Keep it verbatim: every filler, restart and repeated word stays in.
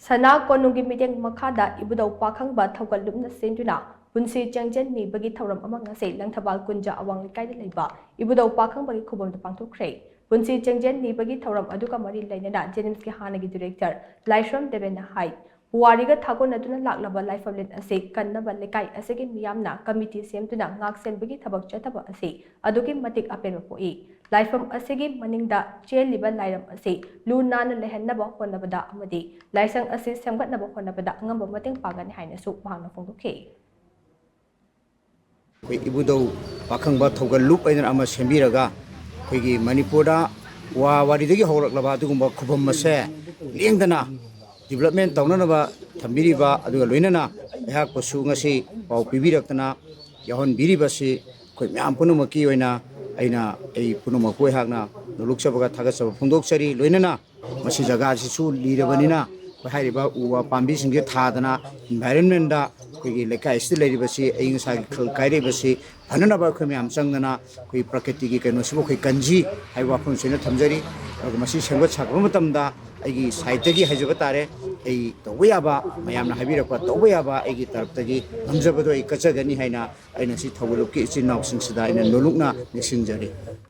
ꯁꯅꯥ ꯀꯣꯅꯨꯡꯒꯤ ꯃꯤꯠꯌꯦꯡ ꯃꯈꯥꯗ ꯏꯕꯨꯙꯧ ꯄꯥꯈꯪꯕ ꯊꯧꯒꯜꯂꯨꯞꯅ ꯁꯤꯟꯗꯨꯅ ꯄꯨꯟꯁꯤ ꯆꯦꯡꯖꯦꯜ ꯅꯤꯕꯒꯤ ꯊꯧꯔꯝ ꯑꯃ ꯉꯁꯤ ꯂꯪꯊꯕꯥꯜ ꯀꯨꯟꯖꯥ ꯑꯋꯥꯡ ꯂꯩꯀꯥꯏꯗ ꯂꯩꯕ ꯏꯕꯨꯙꯧ ꯄꯥꯈꯪꯕꯒꯤ ꯈꯨꯕꯝꯗ ꯄꯥꯡꯊꯣꯛꯈ꯭ꯔꯦ꯫ ꯄꯨꯟꯁꯤ ꯆꯦꯡꯖꯦꯜ ꯅꯤꯕꯒꯤ ꯊꯧꯔꯝ ꯑꯗꯨꯒ ꯃꯔꯤ ꯂꯩꯅꯅ ꯖꯦꯅꯤꯝꯁꯀꯤ ꯍꯥꯟꯅꯒꯤ ꯗꯤꯔꯦꯛꯇꯔ ꯂꯥꯏꯁ꯭ꯔꯝ ꯗꯦꯕꯦꯟꯅ ꯍꯥꯏ, ꯄꯨꯋꯥꯔꯤꯒ ꯊꯥꯒꯣꯟꯅꯗꯨꯅ ꯂꯥꯛꯂꯕ ꯂꯥꯏꯐꯝꯂꯦꯟ ꯑꯁꯤ ꯀꯟꯅꯕ ꯂꯩꯀꯥꯏ ꯑꯁꯤꯒꯤ ꯃꯤꯌꯥꯝꯅ ꯀꯃꯤꯇꯤ ꯁꯦꯝꯗꯨꯅ ꯉꯥꯛꯁꯦꯟꯕꯒꯤ ꯊꯕꯛ ꯆꯠꯊꯕ ꯑꯁꯤ ꯑꯗꯨꯛꯀꯤ ꯃꯇꯤꯛ ꯑꯄꯦꯟꯕ ꯄꯣꯛꯏ꯫ ꯂꯥꯏꯐꯝ ꯑꯁꯤꯒꯤ ꯃꯅꯤꯡꯗ ꯆꯦꯜꯂꯤꯕ ꯂꯥꯏꯔꯝ ꯑꯁꯤ ꯂꯨ ꯅꯥꯟꯅ ꯂꯩꯍꯟꯅꯕ ꯍꯣꯠꯅꯕꯗ ꯑꯃꯗꯤ ꯂꯥꯏꯁꯪ ꯑꯁꯤ ꯁꯦꯝꯒꯠꯅꯕ ꯍꯣꯠꯅꯕꯗ ꯑꯉꯝꯕ ꯃꯇꯦꯡ ꯄꯥꯡꯒꯅꯤ ꯍꯥꯏꯅꯁꯨ ꯃꯍꯥꯛꯅ ꯐꯣꯡꯗꯣꯛꯈꯤ꯫ ꯑꯩꯈꯣꯏ ꯏꯕꯨꯙꯧ ꯄꯥꯈꯪꯕ ꯊꯧꯒꯜ ꯂꯨꯞ ꯍꯥꯏꯗꯅ ꯑꯃ ꯁꯦꯝꯕꯤꯔꯒ, ꯑꯩꯈꯣꯏꯒꯤ ꯃꯅꯤꯄꯨꯔꯗ ꯋꯥ ꯋꯥꯔꯤꯗꯒꯤ ꯍꯧꯔꯛꯂꯕ ꯑꯗꯨꯒꯨꯝꯕ ꯈꯨꯕꯝ ꯑꯁꯦ ꯂꯦꯡꯗꯅ ꯗꯤꯕꯂꯞꯃꯦꯟ ꯇꯧꯅꯅꯕ ꯊꯝꯕꯤꯔꯤꯕ, ꯑꯗꯨꯒ ꯂꯣꯏꯅꯅ ꯑꯩꯍꯥꯛꯄꯨꯁꯨ ꯉꯁꯤ ꯄꯥꯎ ꯄꯤꯕꯤꯔꯛꯇꯅ ꯌꯥꯎꯍꯟꯕꯤꯔꯤꯕꯁꯤ ꯑꯩꯈꯣꯏ ꯃꯌꯥꯝ ꯄꯨꯝꯅꯃꯛꯀꯤ ꯑꯣꯏꯅ ꯑꯩꯅ, ꯑꯩ ꯄꯨꯝꯅꯃꯛꯄꯨ ꯑꯩꯍꯥꯛꯅ ꯅꯣꯂꯨꯛꯆꯕꯒ ꯊꯥꯒꯠꯆꯕ ꯐꯣꯡꯗꯣꯛꯆꯔꯤ꯫ ꯂꯣꯏꯅꯅ ꯃꯁꯤ ꯖꯒꯥꯁꯤꯁꯨ ꯂꯤꯔꯕꯅꯤꯅ ꯑꯩꯈꯣꯏ ꯍꯥꯏꯔꯤꯕ ꯎ ꯋꯥ ꯄꯥꯝꯕꯤꯁꯤꯡꯁꯦ ꯊꯥꯗꯅ environment ꯑꯩꯈꯣꯏꯒꯤ ꯂꯩꯀꯥꯏ ꯑꯁꯤꯗ ꯂꯩꯔꯤꯕꯁꯤ, ꯑꯏꯪ ꯑꯁꯥꯒꯤ ꯈꯜ ꯀꯥꯏꯔꯛꯏꯕꯁꯤ ꯐꯅꯅꯕ ꯑꯩꯈꯣꯏ ꯃꯌꯥꯝ ꯆꯪꯗꯅ ꯑꯩꯈꯣꯏ ꯄ꯭ꯔꯀ꯭ꯔꯤꯇꯤꯒꯤ ꯀꯩꯅꯣꯁꯤꯕꯨ ꯑꯩꯈꯣꯏ ꯀꯟꯁꯤ ꯍꯥꯏꯕ ꯋꯥꯐꯝꯁꯤ ꯑꯩꯅ ꯊꯝꯖꯔꯤ꯫ ꯑꯗꯨꯒ ꯃꯁꯤ ꯁꯦꯝꯒꯠ ꯁꯥꯒꯠꯄ ꯃꯇꯝꯗ ꯑꯩꯒꯤ ꯁꯥꯏꯠꯇꯒꯤ ꯍꯥꯏꯖꯕ ꯇꯥꯔꯦ, ꯑꯩ ꯇꯧꯕ ꯌꯥꯕ, ꯃꯌꯥꯝꯅ ꯍꯥꯏꯕꯤꯔꯛꯄ ꯇꯧꯕ ꯌꯥꯕ ꯑꯩꯒꯤ ꯇꯔꯞꯇꯒꯤ ꯉꯝꯖꯕꯗꯣ ꯑꯩ ꯀꯠꯆꯒꯅꯤ ꯍꯥꯏꯅ ꯑꯩꯅ ꯁꯤ ꯊꯧꯒꯜꯂꯨꯞꯀꯤ ꯏꯆꯤꯟ ꯏꯅꯥꯎꯁꯤꯡꯁꯤꯗ ꯑꯩꯅ ꯅꯣꯂꯨꯛꯅ ꯅꯤꯡꯁꯤꯡꯖꯔꯤ꯫